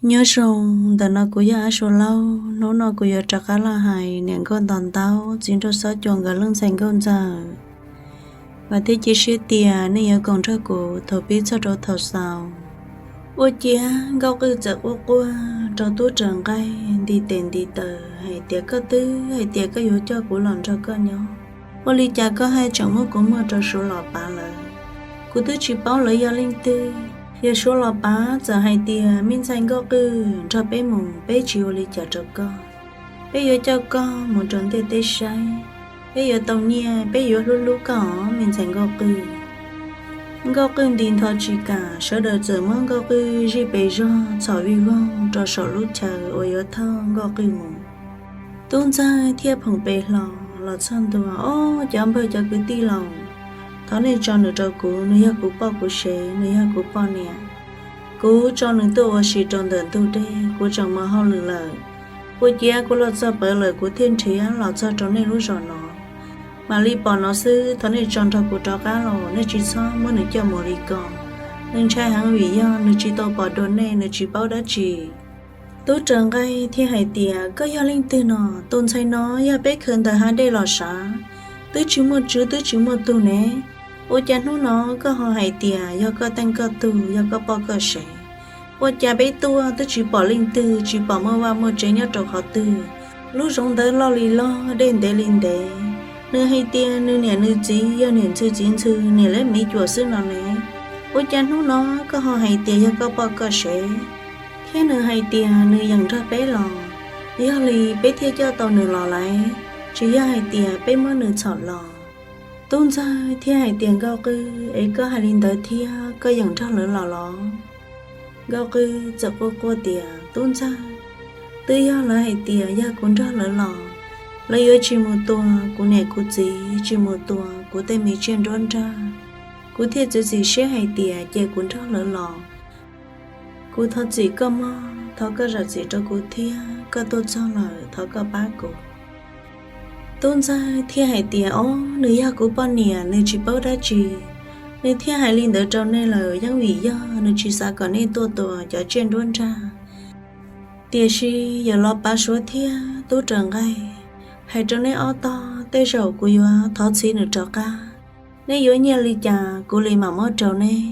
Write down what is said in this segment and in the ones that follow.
Nyob zoo, ntawm no kuv yog Ab Suav Lauj. Hnub no kuv yuav rov qab los hais niam nkauj ntaus ntaub txiv nraug Xob Cua nkawd leej ntxhais nkauj ntxawm. Vam thiab cia siab tias nej yuav koom nrog kuv thaum pib txog rau thaum xaus. Ua ciav Nkauj Qwj txawm quaj quaj rau Tub Raws Nqaij nti tes nti taw hais tias, koj twb hais tias koj yuav coj kuv los nrog koj nyob, ua li cas koj haj tseem muab kuv muag rau Suav Los Pav lawm? Kuv twb tsis paub lawv yog leej twg. Yog Suav Los Pav txawm hais tias me ntxhais Nkauj Qwj nrog peb mus, peb tsis ua li cas rau koj. Peb yuav coj koj mus rau ntiaj teb saib, peb yuav tau nyiaj, peb yuav hlub hlub koj os me ntxhais Nkauj Qwj. Nkauj Qwj nti ntho tsis kam, sawv daws txawm muab Nkauj Qwj zij pes zog txhom vij voog rau saum lub chaw uas yuav thauj Nkauj Qwj mus. Tub Ntxawg thiaj phoom pes hlo los txog ntua, ob, cov npawg cov kwv tij laus, thov nej tso nws rau kuv, nws yog kuv poj kuv sev, nws yog kuv poj niam. Kuv tso nws tuaj ua si rau ntawm ntug dej, kuv tseem mus hauj lwm lawm. Ua ciav kuv los txog pawv lawm kuv thiaj nrhiav los txog rau nej lub zos no. Mam li pom no xwb, thov nej tso nrog kuv rov qab los, nej tsis txhob muab nws coj mus li ko. Nws ntshai heev vim yog nws tsis tau pom dua nej, nws tsis paub dab tsi. Tub Raws Nqaij thiaj hais tias, koj yog leej twg no? Tus ntxhais no yog peb khaws ntawm hav dej los sav, twb tsis muaj tswv twb tsis muaj tug ne. Ua cas hnub no koj ho hais tias yog koj teej koj tug, yog koj poj koj sev? Ua cas peb tuaj twb tsis pom leej twg, tsis pom muaj vaj muaj tsev nyob rau qhov twg? Lub zoov ntawd loj li loj, dej ntev li ntev. Nws hais tias nws niam nws txiv yog niam ntxhw txiv ntxhw, niam lab miv cuam xwb no ne. Ua cas hnub no koj ho hais tias yog koj poj koj sev? Thiab nws hais tias nws yeem nrog peb los, yog li peb thiaj coj tau nws los lawm, tsis yog hais tias peb muab nws txhom los. Tub Ntxawg thiaj hais tias, Nkauj Qwj, es koj hais li ntawd thiab koj yeem nrog lawv los los? Nkauj Qwj txawm quaj quaj tias, Tub Ntxawg, twb yog lawv hais tias yog kuv nrog lawv los, lawv yuav tsis mus tua kuv niam kuv txiv, tsis mus tua kuv tej me tsiaj nruab nrag, kuv thiaj txiav txim siab hais tias cia kuv nrog lawv los. Kuv thov txim koj mog, thov koj zam txim rau kuv thiab, koj tuaj txog lawm thov koj pab kuv. Tub Ntxawg thiaj hais tias, ob, nws yog kuv poj niam, nws tsis paub dab tsi, nws thiaj hais li ntawd rau nej lawm, yeej vim yog nws tsis xav kom nej tuaj tua cov tsiaj nruab nrag. Tiam sis yawm Los Pav Suav thiab Tub Raws Nqaij, hais rau nej ob tog, tej zaum kuv yuav thov txhiv nws rov qab. Nej yuav nyiaj li cas kuv li mam muab rau nej.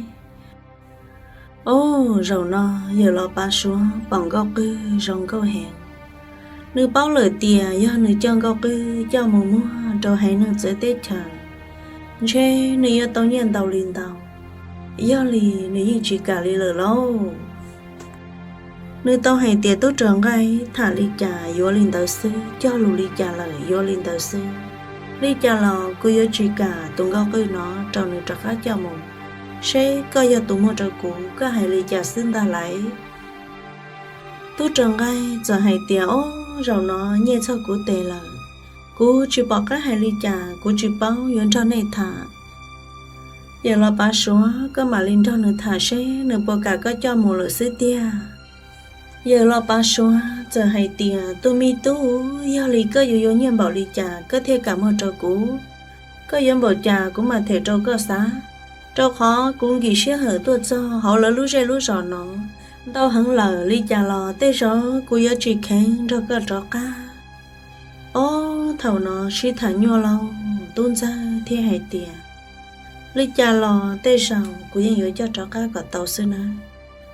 Ob, zaum no yawm Los Pav Suav pom Nkauj Qwj zoo nkauj heev. Nws paub lawm tias yog nws coj Nkauj Qwj coj mus muag rau haiv neeg txawv teb chaws, ntshe nws yuav tau nyiaj ntau li ntau. Yog li nws yeej tsis kam li lawm lauj. Nws tau hais tias, Tub Raws Nqaij, tham li cas yuav li ntawd xwb, cog lus li cas lawm yuav li ntawd xwb. Li cas los kuv yuav tsis kam tus Nkauj Qwj no rau nws rov qab coj mus. Seb koj yog tus muag rau kuv, koj hais li cas xwb ntag lauj. Tub Raws Nqaij txawm hais tias, ob, zaum no nyiaj txog kuv tes lawm, kuv tsis pom qab hais li cas, kuv tsis paub yuav nrog nej tham. Yawm Los Pav Suav, koj mam li nrog nws tham seb nws puas kam koj coj mus lawm xwb tiag. Yawm Los Pav Suav txawm hais tias, tus me tub, yog li koj yuav yuav nyiaj npaum li cas koj thiaj kam muag rau kuv? Koj yuav npaum cas kuv mam them rau koj xav, rau qhov kuv nkim siab hawm tuaj txog hauv lawv lub zej lub zos no ntau heev lawm. Li cas los tej zaum kuv yuav tsis kheev nrog koj rov qab. Ob, thaum no sib tham nyuaj lauj, Tub Ntxawg thiaj hais tias, li cas los tej zaum kuv yeej yuav coj rov qab kom tau xwb na.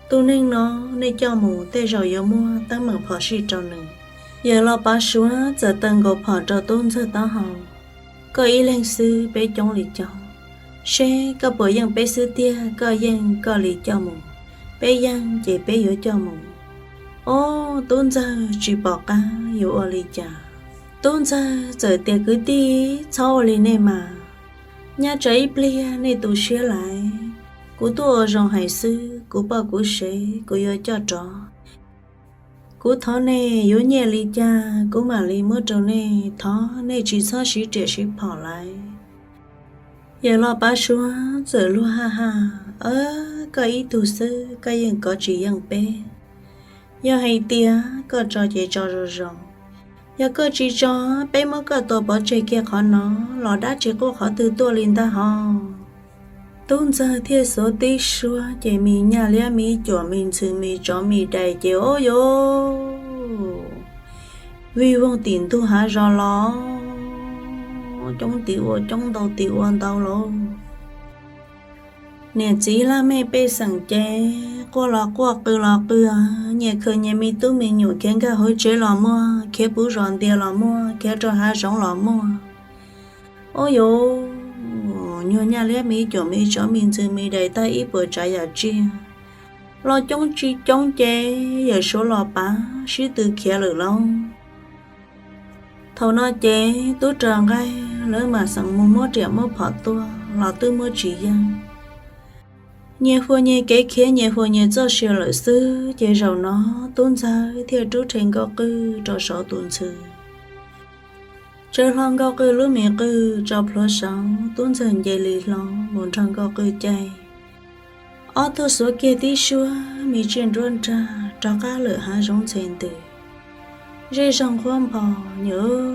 Tus neeg no nej coj mus tej zaum yuav muaj teeb meem phom sij rau nws. Yawm Los Pav Suav txawm taw nkaus phom rau Tub Ntxawg taub hau, koj ib leeg xwb peb coob li cas, seb koj puas yeej peb xwb tiag, koj yeej koj li coj mus, peb yeej ces peb yuav coj mus. Ob, Tub Ntxawg tsis pom qab yuav ua li cas. Tub Ntxawg txawm tias, kwv tij, txhob ua li nej mas, nyob tsam ib pliag nej tu siab lawm. Kuv tuaj ua zoo hais xwb, kuv poj kuv sev kuv yuav coj rov. Kuv thov nej yuav nyiaj li cas kuv mam li muab rau nej, thov nej tsis txhob siv riam siv phom lawm. Yawm Los Pav Suav txawm luag ha ha, koj ib tug xwb koj yeej kov tsis yeej peb. Yog hais tias koj tso ces tso zoo zoo, yog koj tsis tso, peb muab koj tua pov tseg kiag qhov no los dab tsis quaj qhov twg tuaj li ntag hos. Tub Ntxawg thiaj xuav tib suab ces me nyaj liab me cuam me ntxhw me tsov me dais ces ua yuav vij voog tim ntug hav zoov los coob tim ua coob ntau tim ua ntau los. Niam txiv laj mej pej xeem ces quaj los quaj qw los qw, nyias khaws nyias me tub me nyuam khiav nkag hauv tsev los muaj, khiav puv zos ntias los muaj, khiav rau hav zoov los muaj. Ua yuav nyuag nyaj liab me cuam me tsov me ntxhw me dais tag ib puas tsav yam tsiaj los coob tsis coob ces yawm suav los pav sib tw khiav lawm lauj. Thaum no ces tub raws nqaij lawv mam xeem mus muab riam muab phom tua los twb muab tsis yeej. Nyias huas nyias kev khiav nyias huas nyias txoj sia lawm xwb ces zaum no Tub Ntxawg thiaj rub rhe Nkauj Qwj rau saum tus ntxhw. Tsawv hlo Nkauj Qwj lub me qwj tso plhuav saud, Tub Ntxawg nce li hlo mus nrog Nkauj Qwj caij. Ob tug xuav kiag tib suab me tsiaj nruab nrag rov qab lawm hav zoov ntxhe ntws. Zej zog nqhuab npho, nyuam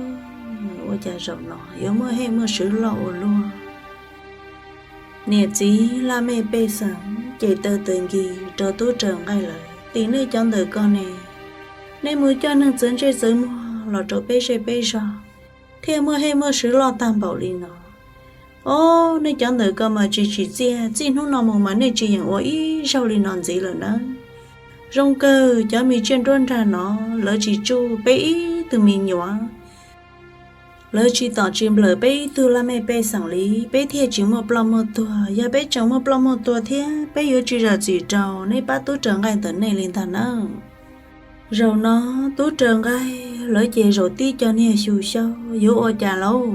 ua cas zaum no yuav muaj hej muaj swv loj ua luaj. Niam txiv laj mej pej xeem ces taw taws nkig rau tub raws nqaij lawm, tim nej cov ntawm ko ne, nej mus coj neeg txawv ntsej txawv muag los rau peb zej peb zog thiaj muaj hej muaj swv loj tag npaum li no. Ob, nej cov ntawm ko mas tsis tsim txiaj, txij hnub no mus mas nej tsis yeem ua ib zaug li no ntxiv lawm nawb. Zoo kawg cov me tsiaj nruab nrag no lawv tsis tsuj peb ib tug me nyuam. Lawv tsis tom tsis nplawm peb ib tug laj mej pej xeem li, peb thiaj tsis muaj ploj muaj tuag. Yog peb tseem muaj ploj muaj tuag thiab peb yuav tsis zam txim rau nej pab tub raws nqaij ntawm nej li ntag nawb. Zaum no tub raws nqaij lawv ces zaum tib co niag xyu xyaub yuav ua cas lauj?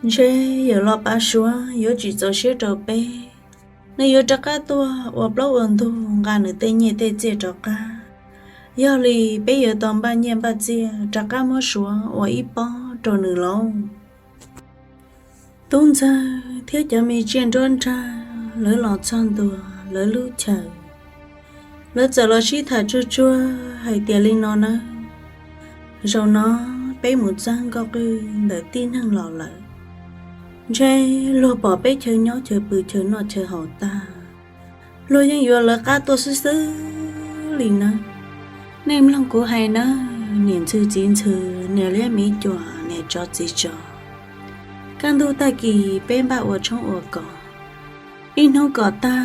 Ntshe yawm los pav suav yuav tsis txaus siab rau peb, nws yuav rov qab tuaj ua plaub ua ntug nqa nws tej nyiaj tej txiaj rov qab. Yog li peb yuav tau npaj nyiaj npaj txiaj rov qab muab suav ua ib pob rau nws lauj. Tub Ntxawg thiab cov me tsiaj nruab nrag lawv los txog ntua lawv lub chaw, lawv txawm los sib tham tsuag tsuag hais tias li no nawb: Zaum no peb mus txog Nkauj Qwj ntawm tib neeg los lawm, ntshe luag pom peb chaw nyob chaw pw chaw noj chaw haus tag, luag yeej yuav lawv qab tuaj xwb xwb li nawb. Nej mloog kuv hais nawb, niam ntxhw txiv ntxhw, niam liab miv cuam, niam tsov txiv tsov, kaj ntug tag kis peb npaj ua tshoob ua kos, ib hnub kom tag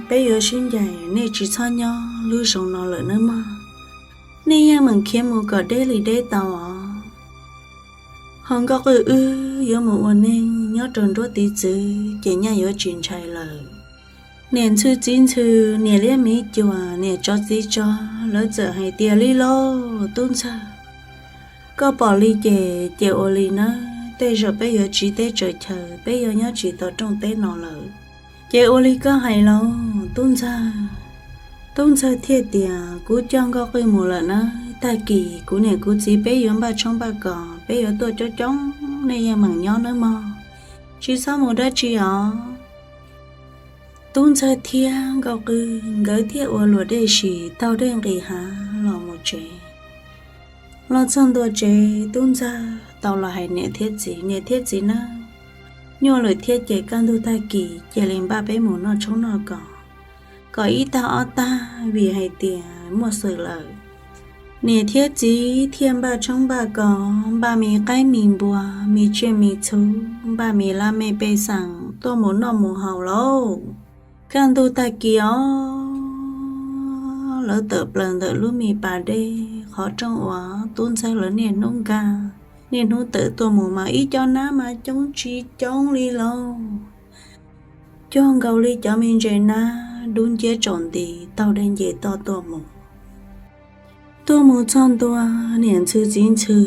peb yuav sib ncaim, nej tsis txhob nyob lub zoov no lawm nawb mog. Nej yeej meem khiav mus kom deb li deb tau os. Ho Nkauj Qwj wb yuav mus ua neeg nyob rau nruab tiv txwv ces nyaj yuav tsis ntshai lawm. Niam ntxhw txiv ntxhw, niam liab miv cuam, niam tsov txiv tsov, lawv txawm hais tias li lauj: Tub Ntxawg, koj pom li ces ces ua li nawb, tej zaum peb yuav tsiv teb tsaws chaw, peb yuav nyob tsis tau rooj teb no lawm. Ces ua li koj hais lauj Tub Ntxawg. Tub Ntxawg thiaj tias: Kuv coj Nkauj Qwj mus lawm nawb, tag kis kuv niam kuv txiv peb yuav npaj tshoob npaj kos, peb yuav tuaj coob coob, nej yeej meem nyob nawb mog, tsis txhob mus dab tsi os. Tub Ntxawg thiab Nkauj Qwj nkawd thiaj ua luam dej sim taug dej nqis hav los mus tsev. Los txog ntua tsev, Tub Ntxawg tau los hais niam thiab txiv: Niam thiab txiv nawb, nyuaj lawm thiab ces kaj ntug tag kis cia li npaj peb mus noj tshoob noj kos kom ib tag ob tag, vim hais tias muaj xwm lawm. Niam thiab txiv thiaj npaj tshoob npaj kos, npaj me qaib me npua, me tsiaj me txhu, npaj me laj mej pej xeem tuaj mus noj mus haus lauj. Kaj ntug tag kis os, lawv tawm plaws ntawm lub me pas dej qhov rooj uas Tub Ntxawg lawv niaj hnub nkag, niaj hnub tawm tuaj mus mas ib co nab mas coob tsis coob li lauj. Cuag nkaus li cov me ntses nab dub nciab tsaus nti taug dej nce toj tuaj mus. Tuaj mus txog ntua niam ntxhw txiv ntxhw,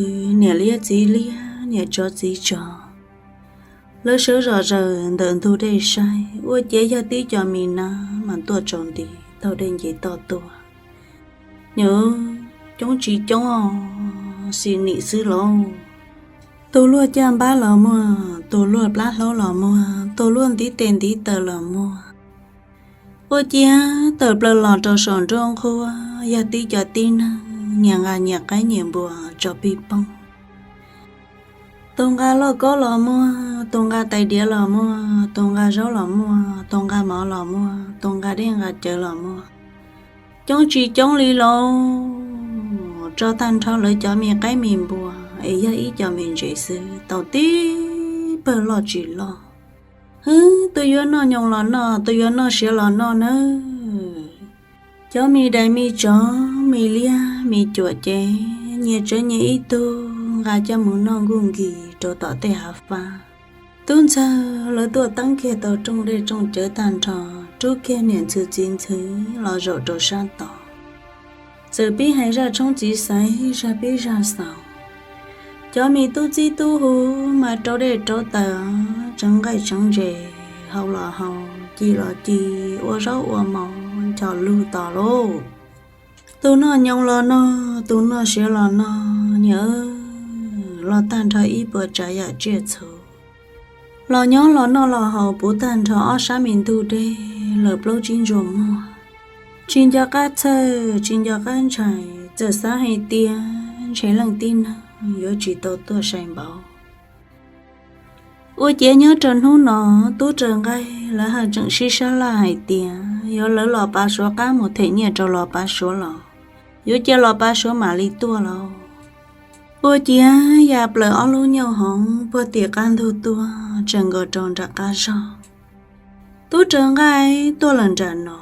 niam liab txiv liab, niam tsov txiv tsov, lawv sawv zom zaws ntawm ntug dej saib ua ciav yog tib co me nab mas tuaj tsaus nti taug dej nce toj tuaj. Nyob coob tsis coob os, xis nim xwb lauj. Tus luaj caj npab los muaj, tus luaj plab hlaub los muaj, tus luaj ntiv tes ntiv taw los muaj. Ua ciav tawm plaws los rau saum nruab nqhuab yog tib co tib neeg nyias nqa nyias qaib nyias npua tso pig poog. Tus nqa lauj kaub los muaj, tus nqa tais diav los muaj, tus nqa zaub los muaj, tus nqa mov los muaj, tus nqa dej nqa cawv los muaj, coob tsis coob li lauj, tso tag nrho lawv cov me qaib me npua es yog ib co me ntses xwb tau tib pawg loj tsis loj. Hwb, tus yuav noj nyoos los noj, tus yuav noj siav los noj nawb. Cov me dais me tsov, me liab me cuam ces nyias tsawv nyias ib tug nqa coj mus noj nkuj nkis rau tom tej hav fab. Tub ntxawg lawv tuaj teeb kiag tau rooj dej rooj cawv tag nrho, rub kiag niam ntxhw txiv ntxhw los zaum rau sab tod. Txawm pib hais zaj tshoob txiv xaiv, zaj pib zaj xaus. Cov me tub txib tub hu mas rau dej rau taws, tseev nqaij tseev ntses, hau los hau, ci los ci, ua zaub ua mov nchos lug tos lauj. Tus noj nyoos los noj, tus noj siav los noj, nyias los tag nrho ib puas tsav yam tsiaj txhu. Los nyob los noj los haus puv tag nrho ob sab me ntug dej lawm plaub tsib ntsuas muag. Tsis nco qab txhawj, tsis nco qab ntshai, txawm xav hais tias ntshe leej tib neeg yuav tsis tau tuaj sai npaum. Ua ciav nyob rau hnub no, tub raws nqaij lawv haj tseem sib sab laj hais tias yuav lawv los pav suav qab mus them nyiaj rau los pav suav los, yuav cia los pav suav mam li tuaj lauj. Ua ciav ya plaws ob lub nyuj hoov puag tim qab ntug tuaj tsaws nkaus rau nram qab zog. Tub raws nqaij tuaj lawm nram no,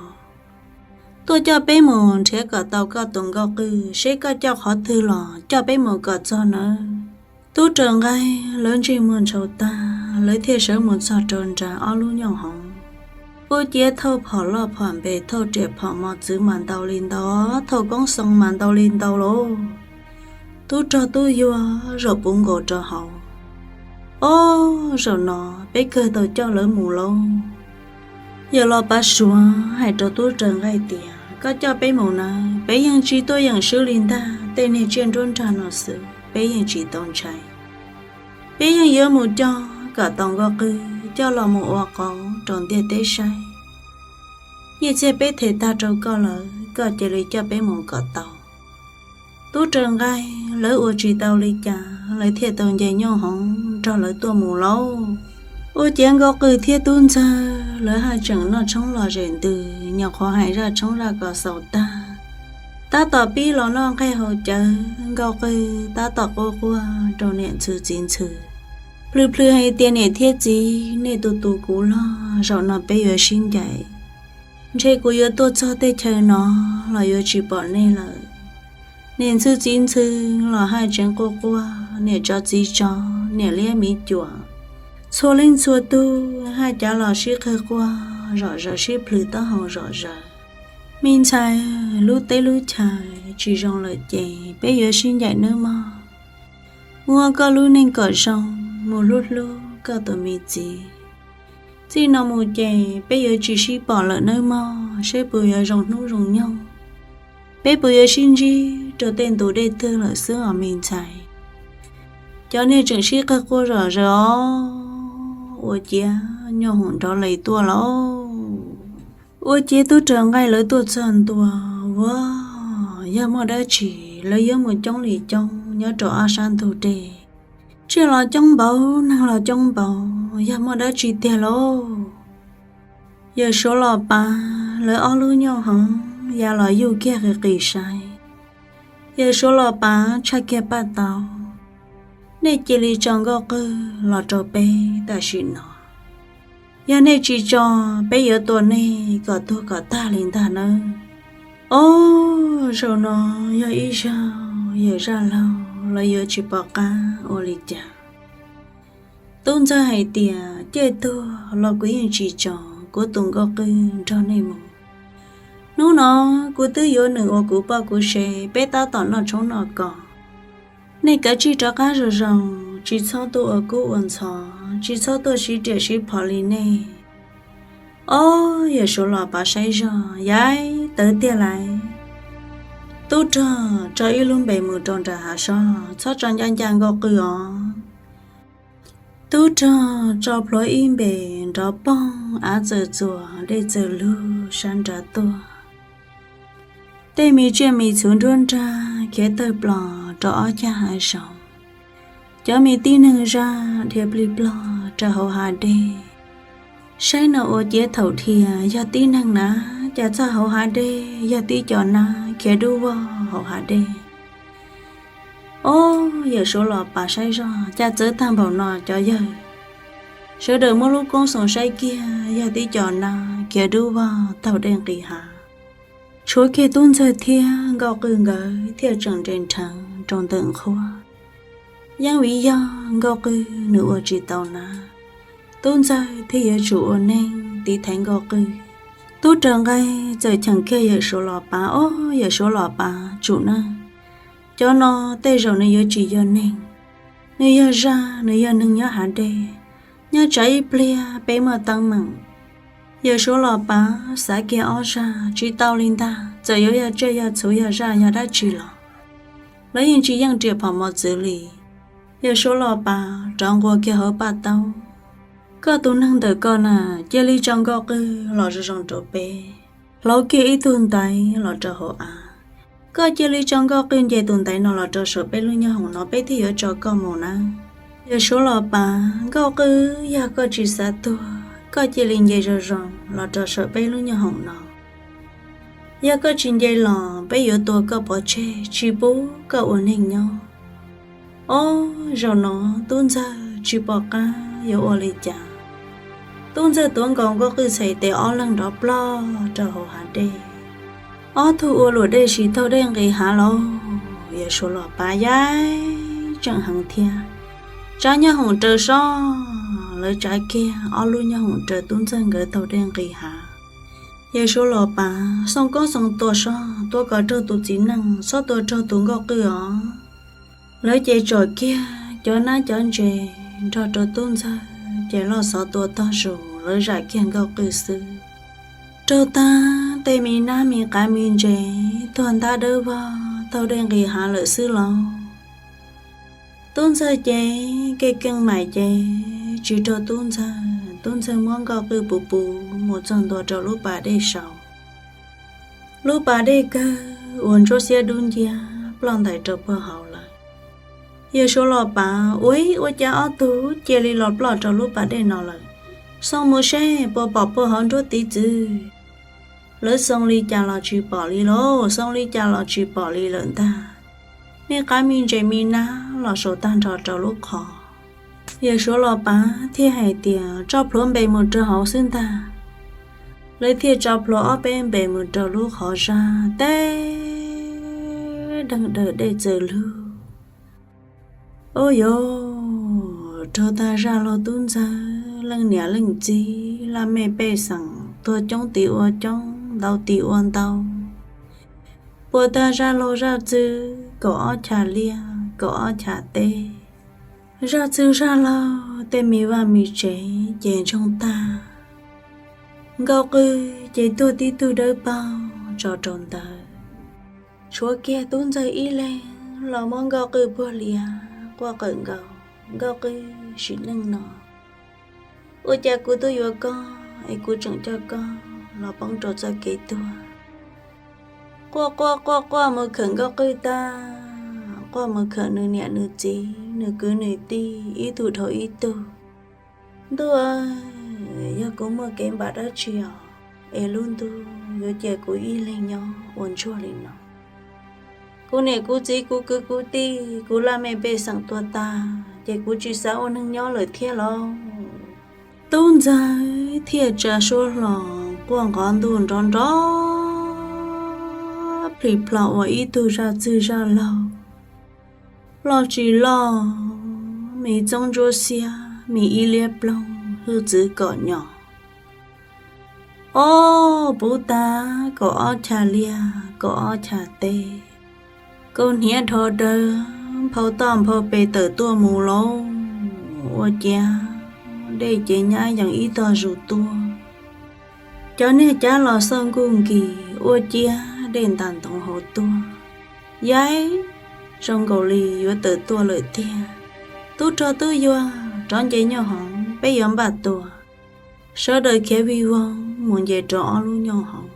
tuaj coj peb mus nrhiav kom tau koj tus nkauj qwj, seb koj coj qhov twg los coj peb mus kom txog nawb. Tub raws nqaij lawv ntsej muag ntshau tag, lawv thiaj sawv mus txog rau nram ob lub nyuj hoov. Ua ciav thauj phom loj phom npe, thauj riam phom mos txwv mas ntau li ntau, thauj koob xoo mas ntau li ntau lauj. Tub rog tub yuag zaum puv nkaus rau hauv. Ob, zaum no peb kawg tau coj lawv mus lauj. Yawm los pav suav hais rau tub raws nqaij tias koj coj peb mus na, peb yeej tsis tuaj yeem swb li ntag, tej niag tsiaj nruab nrag no xwb peb yeej tsis tau ntshai. Peb yeej yuav mus coj kom tau nkauj qwj coj los mus ua qauv rau ntiaj teb saib. Nyiaj txiag peb them tag rau koj lawm, koj cia li coj peb mus kom tau. Tub raws nqaij lawv ua tsis tau li cas, lawv thiaj tau nce nyuj hoov nrog lawv tuaj mus lauj. Ua ciav nkauj qwj thiab tub ntxawg lawv haj tseem noj tshoob los zem ntws, nyuam qhuav hais zaj tshoob zaj kos xaus tag, tab tom pib los noj nqaij haus cawv, nkauj qwj tab tom quaj quaj rau niam ntxhw txiv ntxhw, plhws plhws hais tias niam thiab txiv, nej tus tus kuv loj, zaum no peb yuav sib ncaim. Ntshe kuv yuav tuaj txog tej chaw no los yuav tsis pom nej lawm. Niam ntxhw txiv ntxhw los haj tseem quaj quaj, niam tsov txiv tsov, niam liab miv cuam, txhua leej txhua tug haj cav los sib qawg quaj zom zaws, sib plhws taub hau zom zaws. Me ntxhais, lub teb lub chaw tsis zoo lawm ces peb yuav sib ncaim nawb mog. Muab koj lub neej kom zoo, mus hlub hlub koj tus me txiv. Txij no mus ces peb yuav tsis sib pom lawm nawb mog, seb puas yuav zoo hnub zoo nyoog, peb puas yuav sib ntsib rau tej ntu dej twg lawm xwb os me ntxhais. Cov niag tseem sib qawg quaj zom zaws os, ua ciav nyuj hoom nrov les tuaj lauj. Ua ciav tub raws nqaij lawv tuaj txog ntua, ua, yog muaj dab tsi lawv yuav mus coob li coob nyob rau ob sab ntug dej. Tsiaj los coob npaum, neeg los coob npaum, yog muaj dab tsi tiag lauj? Yawm Suav los pav lawv ob lub nyuj hoov ya los yuj kiag qis qis saib. Yawm Suav los pav tshaj kiag paj tau, nej cia li tso nkauj qwj los rau peb tam sim no. Yog nej tsis tso, peb yuav tua nej kom tuag kom tag li ntag nawb. Ob, zaum no yog ib zaug yawm zaj laug lawv yuav tsis pom qab ua li cas. Tub ntxawg hais tias, ciaj tuag los kuv yeej tsis tso kuv tus nkauj qwj nrog nej mus. Hnub no kuv twb yuav nws ua kuv poj kuv sev, peb tab tom noj tshoob noj kos. Nej kav tsij rov qab zoo zoo, tsis txhob tuaj ua kub ua ntxhov, tsis txhob tuaj siv riam siv phom li nej. Ob, yawm Suav los pav saib zog, yaib tawv tiag lauj. Tub rog tso ib lub npe mus rau nram hav sab, txhob tso ncaj ncaj nkauj qwj os. Tub rog tso plhuav ib npe, nrov poog, av txawm txuas dej txawm lug sab nrad tuaj. Tej me tsiaj me txhu nruab nrag khiav tawg plos rau ob cag hav zoov. Cov me tib neeg zaj dhia plig plog rau hauv hav dej. Saib no ua ciav thaum dhia yog tib neeg na, cas txog hauv hav dej yog tib co nab khiav dub vog hauv hav dej. Ob, yawm suav los pav saib zoj, cas txawv tag npaum no cov yawg. Sawv daws muab lub koob xoom saib kiag, yog tib co nab khiav dub vog taug dej nqis hav. Tshuav kiag tub ntxawg thiab nkauj qwj nkawd thiaj tseem nres nrheev rau ntawm nqhuab. Yeeb vim yog nkauj qwj nws ua tsis tau nab, tub ntxawg thiaj yuav tsum ua neeg tiv thaiv nkauj qwj. Tub raws nqaij txawm cheem kiag yawm suav los pav, ob, yawm suav los pav tsum nab, cov no tej zaum nws yuav tsis yog neeg, nws yog zaj, nws yog neeg nyob hav dej. Nyob tsam ib pliag peb muaj teeb meem. Yawm suav los pav xav kiag ob zaj tsis tau li ntag, txawm yuav yog tsiaj yog txhu yog zaj yog dab tsi los lawv yeej tsis yeej riam phom mos txwv li. Yawm suav los pav rov nqua kiag hauv paj taub, koj tus neeg ntawm koj na, cia li tso nkauj qwj los zoo zoo rau peb, hlauv kiag ib tug ntaiv los rau hauv av. Koj cia li tso nkauj qwj nce tus ntaiv no los rau saum peb lub nyoob hoom no, peb thiaj yuav tso koj mus nawb. Yawm suav los pav, nkauj qwj, yog koj tsis xav tuag koj cia li nce zoo zoo los rau saum peb lub nyoob hoom no. Yog koj tsis nce los peb yuav tua koj pov tseg tsis pub koj ua neeg nyob. Ob, zaum no tub ntxawg tsis pom qab yuav ua li cas. Tub ntxawg tuav nkaus nkauj qwj txhais tes ob leeg nrov plog rau hauv hav dej. Ob tug ua luam dej sim taug dej nqis hav lauj. Yawm suav los pav yaib tseem heev thiab, tsav nyoob hoom raws sob, lawv tsav kiag ob lub nyoob hoom raws tub ntxawg nkawd taug dej nqis hav. Yawm suav los pav xoo koob xoo tua sob, tua kom raug tus txiv neej, txhob tua raug tus nkauj qwj os. Lawv ces tsom kiag cov nab cov ntses nrog rau tub ntxawg ces loj xov tua tog zus, lawv zam kiag nkauj qwj xwb. Raug tag tej me nab me qav me ntses tuag ntab dawb vog taug dej nqis hav lawm xwb lauj. Tub ntxawg ces keej keej maim ces tsis raug tub ntxawg, tub ntxawg muab nkauj qwj puv puv mus txog ntua rau lub pas dej saud. Lub pas dej kawg uas ntsuab xiab dub nciab ploj ntais rau puag hauv lawm. Yawm suav los pav, ua ib ua cas ob tug cia li los ploj rau lub pas dej no lawm. Xoo mus seb puas pom puag hauv nruab tiv txwv. Lawv xoo li cas los tsis pom li lauj, xoo li cas los tsis pom li lawm ntag. Me qav me ntses me nab los saum tag nrho rau lub qhov. Yawm suav los pav thiaj hais tias tso plhuav npe mus rau hauv xwb ntag. Lawv thiaj tso plhuav ob peb npe mus rau lub qhov zaj, teb deeg daws dej txawm lug. Ub yuv, raug tag zaj laug tub ntxawg, leej niam leej txiv, laj mej pej xeem tuag coob tim ua coob, ntau tim ua ntau. Puas tag zaj laug zaj txwg kaum ob chav liaj kaum ob chav teb. Zaj txwg zaj laug tej me vaj me tsev ces ntsoog tag. Nkauj qwj ces tuag tib tug dawb paug tso rau ntawd. Tshuav kiag tub ntxawg ib leeg los muab nkauj qwj puag lias quaj qawm nkaus, nkauj qwj sim neej no, ua cas kuv twb yuav koj es kuv tseem coj koj los poob rau txoj kev tuag. Quaj quaj quaj quaj mus khawm nkauj qwj tag, quaj mus khawm nws niam nws txiv nws kwv nws tij ib tug dhau ib tug. Ntuj, yog kuv muaj kev npam dab tsi os es lub ntuj yuav cia kuv ib leeg nyob ua ntsuag li no. Kuv niam kuv txiv kuv kwv kuv tij kuv laj mej pej xeem tuag tag ces kuv tsis xav ua neeg nyob lawm thiab lauj. Tub ntxawg thiaj tsa suab hlo quaj nqov ntuj nrov nrov plhis plho ua ib tug zaj txwg zaj laug. Loj tsis loj, me txoob ntsuab xiab me ib liab ploog hwj txwv kom nyom. Ob, puv tag kaum ob chav liaj kaum ob chav teb, kaus hniav dhos dawg nphau toj nphau pes tawm tuaj mus lauj. Ua ciav dej ces nyab yees ib tog zus tuaj. Cov niag cav los xauj nkuj nkis ua ciav dej ntas ntoov hauv tuaj. Yaib, zoo nkaus li yuav tawm tuaj lawm tiag. Tub rog tub yuag, rov nce nyuj hoov peb yuav npaj tua. Sawv daws khiav vij voog mus nce rau ob lub nyuj hoov.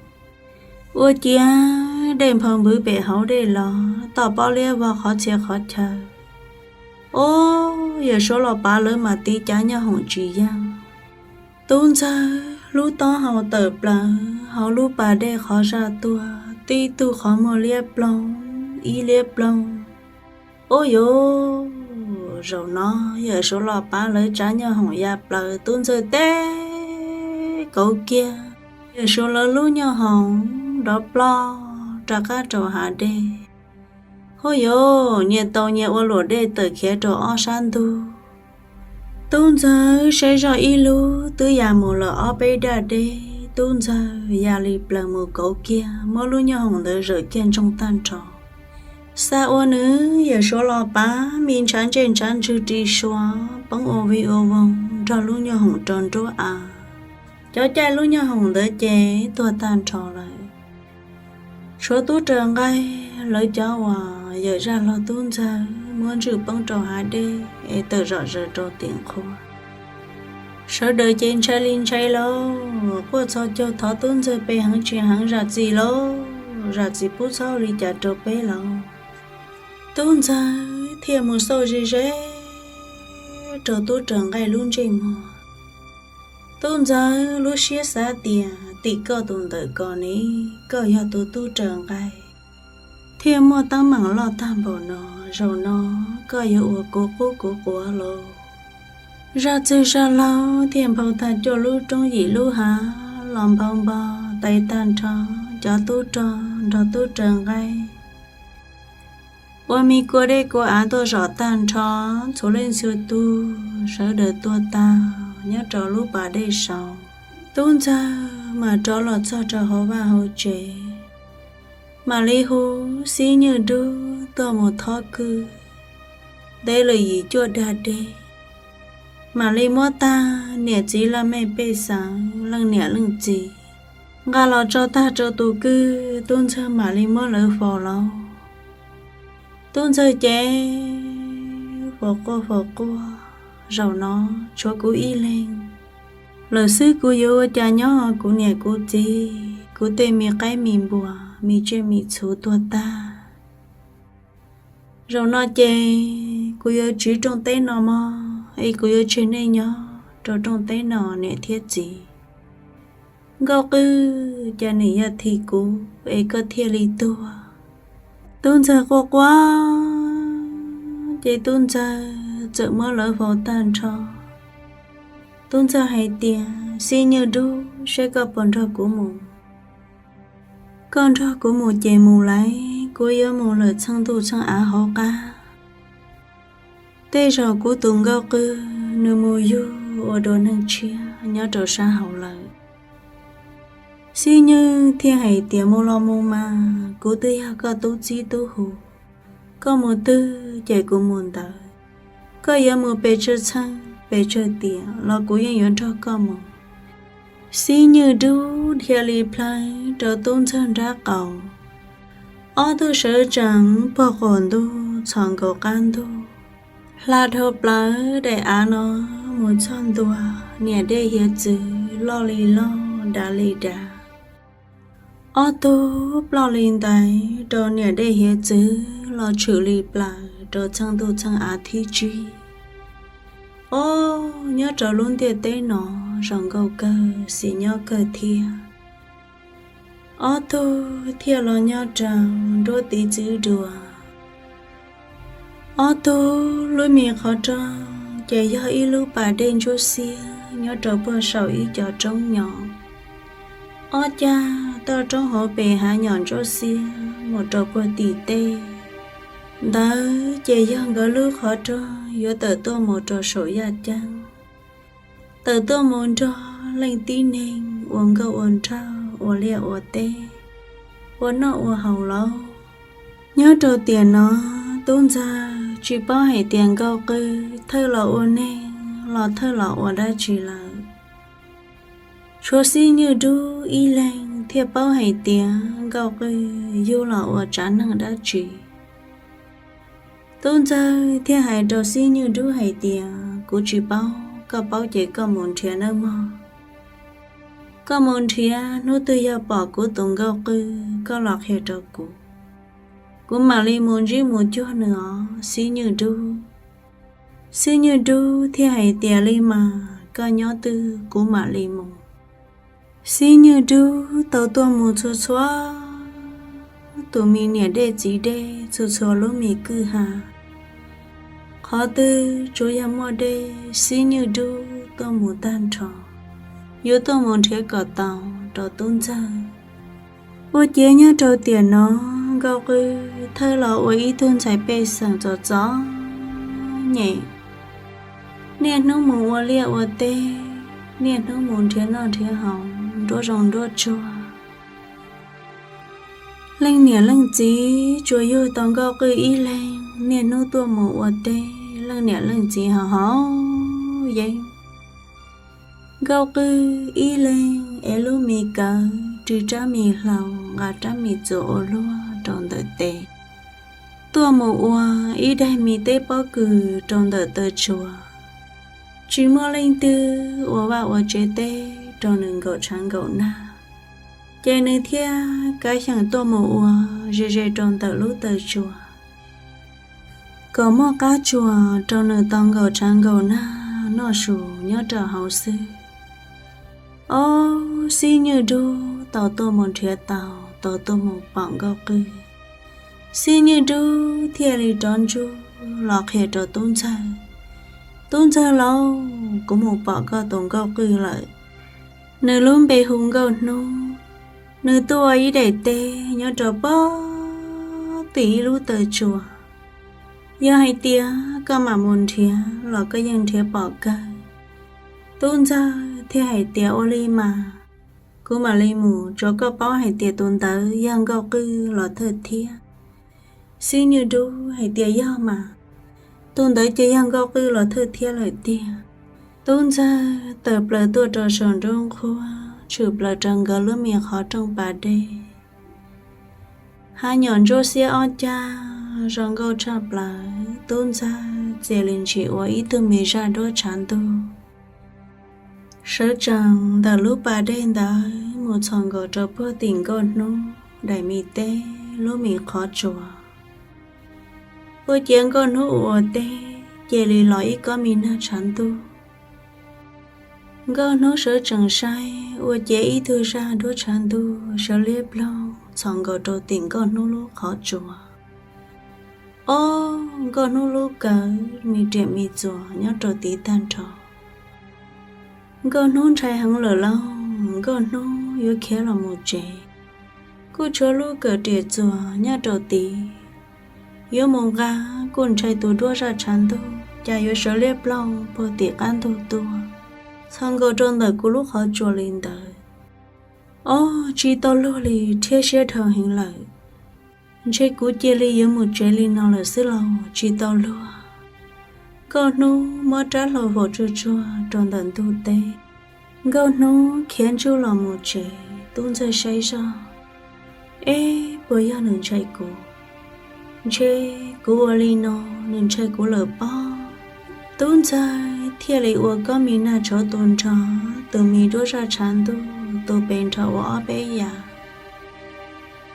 Ua ciav dej nphau npwv pem hauv dej los toj pob liab vog qhov txhia qhov chaw. Ob, Yawm Suav los pav lawv mas tiv cav nyooj hoom tsis yeej. Tub Ntxawg lub taub hau tawm plaws hauv lub pas dej qhov zaj tuaj, tib tug qhov muag liab ploog, ib liab ploog. Ub yuv, zaum no Yawm Suav los pav lawv tsav nyooj hoom ya plaws Tub Ntxawg teb kauv kiag. Yawm Suav lawv lub nyooj hoom dov ploj rov qab rau hav dej. Huj yuv, nyias tau nyias ua luam dej tawm khiav rau ob sab ntug. Tub Ntxawg saib zoj ib lub twb ya mus lawm ob peb daj deb, Tub Ntxawg ya li plaws mus kauv kiag, muab lub nyooj hoom ntawd zawm kiag ntsoog tag nrho. Xav ua nws Yawm Suav los pav me ntshav ntsej ntshav ntswg ris suav poob ua vij ua voog nrog lub nyooj hoom rau nruab av. Cov caij lub nyooj hoom ntawd ces tuag tag nrho lawm. Tshuav tub raws nqaij lawv cov uas yawm zaj laug Tub Ntxawg muab ntswj poob rau hav dej es tawm zom zaws rau tim nqhuav. Sawv daws ces ntshai li ntshai lauj, quaj txhos caug thov Tub Ntxawg pe heev tsis heev zam txim lauj, zam txim pub txhob ua li cas rau peb lauj. Tub Ntxawg thiaj mus xauj ze ze rau tub raws nqaij lub ntsej muag. Tub Ntxawg lub siab xav tias tim koj tus ntawm ko ne, koj yog tus tub raws nqaij thiaj muaj teeb meem loj tag npaum no, zaum no koj yuav ua kuv qub kuv quav lauj. Zaj txwg zaj laug thiaj nphau tag cuaj lub roob yim lub hav los nphau npo tais tag nrho cov tub rog nrog tub raws nqaij ua me kua dej kua av tuaj zom tag nrho, txhua leej txhua tug sawv daws tuag tag nyob rau lub pas dej saud. Tub Ntxawg mam rov los txog rau hauv vaj hauv tsev, mam li hu Xib Nywj Dub tuaj mus thob kwj, ntev lawm yim cuaj dag deg, mam li muab tag niam txiv laj mej pej xeem leej niam leej txiv nqa los tso tag rau tus kwj, Tub Ntxawg mam li muab lawv faus lauj. Tub Ntxawg ces faus quaj faus quaj, zaum no tshuav kuv ib leeg lawm xwb, kuv yuav ua cas nyob, kuv niam kuv txiv, kuv tej me qaib me npua, me tsiaj me txhu tuag tag. Zaum no ces kuv yuav tsiv rooj teb no mog, es kuv yuav tseg nej nyob rau rooj teb no niam thiab txiv. Nkauj Qwj, cas nws yog thim kuv es koj thiaj li tuag? Tub Ntxawg quaj quaj, ces Tub Ntxawg txawm muab lawv faus tag nrho. Tub Ntxawg hais tias, Xib Nywj Dub, saib koj puas nrog kuv mus. Koj nrog kuv mus ces mus lauj, kuv yuav mus lawm txheej ntuj txheej av hauv qab. Tej zaum kuv tus Nkauj Qwj nws mus yug ua dua neeg tshiab nyob rau sab hauv lawm. Xib Nywj thiaj hais tias, mus los mus mas, kuv twb yog koj tub txib tub hu, koj mus twg ces kuv mus ntawd. Koj yuav mus pes tsawg txheej pes tsawg tiam los kuv yeej yuav nrog koj mus. Xib Nywj Dub dhia li plhaw rau Tub Ntxawg nrab qaum. Ob tug sawv tsees puag qaum ntuj txhos nkaus qab ntuj, hla dhau plaws daim av no mus txog ntua niam dej hiav txwv loj li loj dav li dav. Ob tug ploj li ntais rau niam dej hiav txwv los tshwm li plaws rau txheej ntuj txheej av thib tsib. Ob, nyob rau lub ntiaj teb no zoo nkauj kawg xis nyob kawg thiab. Ob tug thiaj los nyob rau nruab tiv txwv dua. Ob tug lub me qhov rooj ces yog ib lub pas dej ntsuab xiab nyob rau puag saum ib co roob nyom. Ob cag toj roob hauv pes hav nyom ntsuab xiab mus rau puag tim tej. Ntawd ces yog nkawd lub qhov rooj yuav tawm tuaj mus rau saum yaj ceeb, tawm tuaj mus nrog leej tib neeg ua nkauj ua nraug ua liaj ua teb, ua noj ua haus lauj. Nyob rau tiam no, Tub Ntxawg tsis paub hais tias Nkauj Qwj thawj los ua neeg los thawj los ua dab tsi lawm. Tshuav Xib Nywj Dub ib leeg thiaj paub hais tias Nkauj Qwj yug los ua tsav neeg dab tsi. Tub Ntxawg thiaj hais rau Xib Nywj Dub hais tias, kuv tsis paub, koj paub ces koj mus nrhiav nawb mog. Koj mus nrhiav, hnub twg yog pom kuv tus Nkauj Qwj koj los qhia rau kuv, kuv mam li mus ntsib mus cuag nws os Xib Nywj Dub. Xib Nywj Dub thiaj hais tias, Li mas koj nyob twg kuv mam li mus. Xib Nywj Dub tau tuaj mus txhua txhua tus me niam dej txiv dej, txhua txhua lub me kwj ha, qhov twg tsuas yog muaj dej Xib Nywj Dub tuaj mus tag nrho, yuav tuaj mus nrhiav kom tau rau Tub Ntxawg. Ua ciav nyob rau tiam no, Nkauj Qwj thawj los ua ib tug ntxhais pej xeem txom txom nyem, niaj hnub mus ua liaj ua teb, niaj hnub mus nrhiav noj nrhiav haus, nruab zoov nruab tsuag. Leej niam leej txiv tsuas yug tau Nkauj Qwj ib leeg, niaj hnub tuaj mus ua teb, leej niam leej txiv haus haus yeeb. Nkauj Qwj ib leeg ev lub me kawm, ris rab me hlau, nqa rab me txuas ua luaj rau ntawm tes, tuaj mus ua ib daim me teb pob kws rau ntawm taw tsua. Tsis muaj leej twg ua vaj ua tsev teb rau nws nkaum tshav nkaum nag, ces nws thiaj kav xyeem tuaj mus ua ze ze rau ntawm lub taw tsua, kom muaj qab tsuas rau nws tau nkaum tshav nkaum nag noj su nyob rau hauv xwb. Ob, Xib Nywj Dub tau tuaj mus nrhiav tau, tau tuaj mus pom Nkauj Qwj, Xib Nywj Dub thiaj li rov ntsuj los qhia rau Tub Ntxawg, Tub Ntxawg lauj, kuv mus pom koj tus Nkauj Qwj lawm. Nws lub npe hu Nkauj Hnub, nws tuaj ua ib daim teb nyob rau pog tim ib lub taw tsua. Yog hais tias koj mam mus nrhiav los koj yeej nrhiav pom kawg. Tub Ntxawg thiaj hais tias, Ua li mas, kuv mam li mus, tsuav koj paub hais tias tus ntawd yog Nkauj Qwj los thawj thiab. Xib Nywj Dub hais tias, Yog mas, tus ntawd ces yog Nkauj Qwj los thawj thiab lawm tiag. Tub Ntxawg tawm plaws tuaj rau saum nruab nqhuab, tshwm plaws rau nkawd lub me qhov rooj pas dej. Hav nyuam ntsuab xiab ob cag zoo nkauj tshaj plaws, Tub Ntxawg txia li ntsis ua ib tug me zaj duab tshav ntuj, sawv tsees ntawm lub pas dej ntawd mus txhos nkaus rau puag tim Nkauj Hnub daim me teb lub me qhov tsua. Ua ciav Nkauj Hnub ua ua teb cia li los ib kob me nag tshav ntuj. Nkauj Hnub sawv tsees saib ua ciav ib tug zaj duab tshav ntuj sawv liab ploog txhos nkaus rau tim Nkauj Hnub lub qhov tsua. Ob, Nkauj Hnub lub kawm me riam me txuas nyob rau tid tag nrho. Nkauj Hnub ntshai heev lawm lauj, Nkauj Hnub yuav khiav los mus tsev, kuj tshuav lub kawm riam txuas nyob rau tid. Yuav mus nqa kuj ntshai tus duab zaj tshav ntuj cas yuav sawv liab ploog puag tim qab ntug tuaj txhos nkaus rau ntawm kuv lub qhov tsua li ntawd. Ob, tsis tau luag li, rhiab siab dhau heev lawm. Ntshe kuv cia li yuav mus tsev li no lawm xwb lauj, tsis tau luag. Nkauj Hnub muab rab hlau faus tsuag tsuag rau ntawm ntug teb. Nkauj Hnub khiav ntsuj los mus tsev, Tub Ntxawg saib zoj, Eb, puas yog nws ntshai kuv? Ntshe kuv ua li no nws ntshai kuv lawm pob. Tub Ntxawg thiaj li ua kob me nag tshauv tu nrho tus me duab zaj tshav ntuj tu pes nrho ua ob peb yam.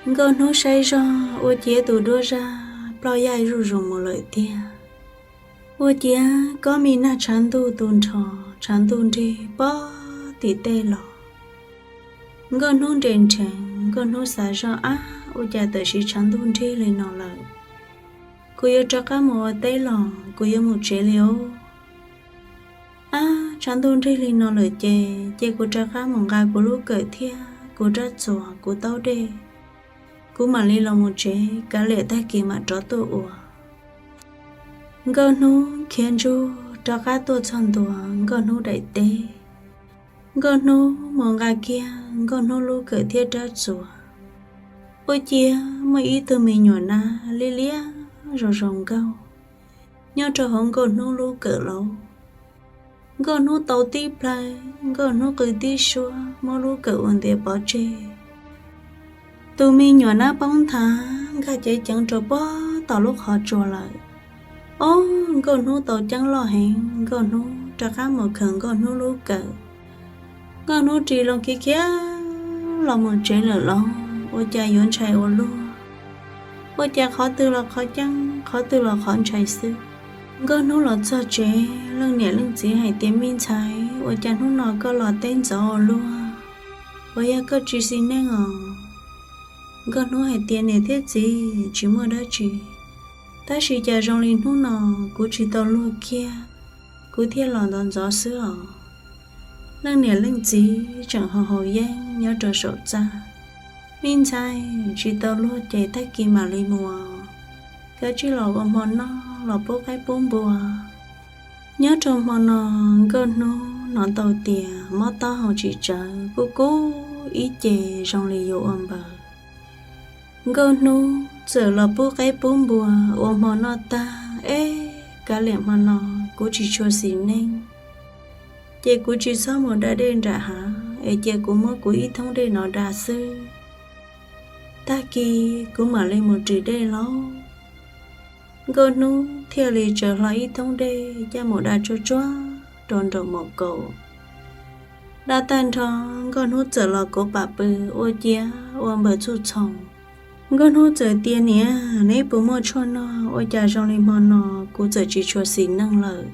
Nkauj Hnub saib zoj ua ciav tus duab zaj ploj yaj zuj zus mus lawm tiag. Ua ciav kob me nag tshav ntuj tu nrho, tshav ntuj nrig pob tim tej los. Nkauj Hnub nres nrheev, Nkauj Hnub xav zoj, Ab, ua cas tam sim tshav ntuj nrig li no lawm? Kuv yuav rov qab mus ua teb los kuv yuav mus tsev li os. Ab, tshav ntuj nrig li no lawm ces, ces kuv rov qab mus nqa kuv lub kawm thiab kuv rab txuas kuv taub dej, kuv mam li los mus tsev, kav liam tag kis mam rov tuaj ua. Nkauj Hnub khiav ntsuj rov qab tuaj txog ntua Nkauj Hnub daim teb. Nkauj Hnub mus nqa kiag Nkauj Hnub lub kawm thiab rab txuas, ua ciav muaj ib tug me nyuam nab liab liab zoo zoo nkauj nyob rau hauv Nkauj Hnub lub kawm lauj. Nkauj Hnub tau tib plhaw, Nkauj Hnub qw tib suab muab lub kawm ua ntiav pov tseg. Tus me nyuam nab poob nthav nkag ceev ceev rau puag tom lub qhov tsua lawm. Ob, Nkauj Hnub tau ceeb loj heev, Nkauj Hnub rov qab mus khawm Nkauj Hnub lub kawm. Nkauj Hnub ris loo khiav khiav los mus tsev lawm lauj, ua cas yuav ntshai ua luaj. Ua cas qhov twg los qhov ceeb, qhov twg los qhov ntshai xwb. Nkauj Hnub los txog tsev, leej niam leej txiv hais tias, Me ntxhais, ua cas hnub no koj los teb ntxov ua luaj? Puas yog koj tsis xis neej os? Nkauj Hnub hais tias, Niam thiab txiv, tsis muaj dab tsi, tab sis cas zoo li hnub no kuv tsis tau luag kiag, kuv thiaj los ntxov ntxov xwb os. Leej niam leej txiv tseem haus haus yeeb nyob rau saum txaj, Me ntxhais, tsis tau luag ces tag kis mam li mus, kav tsij los ua hmo noj los pub qaib pub npua. Nyob rau hmo no, Nkauj Hnub hnov tau tias mob taub hau tsis tsawv, kub kub ib ce zoo li yuav ua npaws. Nkauj Hnub txawm los pub qaib pub npua ua hmo noj tag, Eb, kav liam hmo no kuv tsis tshua xis neej, ces kuv tsis txhob mus da dej nram hav es cia kuv muab kuv ib thoob dej no da xwb, tag kis kuv mam li mus ris dej lauj. Nkauj Hnub thiaj li tsaws hlo ib thoob dej coj mus da tsuag tsuag rau nraum mos kaum. Da tag nrho, Nkauj Hnub txawm los kuav pam pw, ua ciav ua npaws txhuj txhoos. Nkauj Hnub txawm tias, Niam, neb puas muaj tshuaj noj? Ua cas zoo li hmo no kuv txawm tsis tshua xis neej lawm?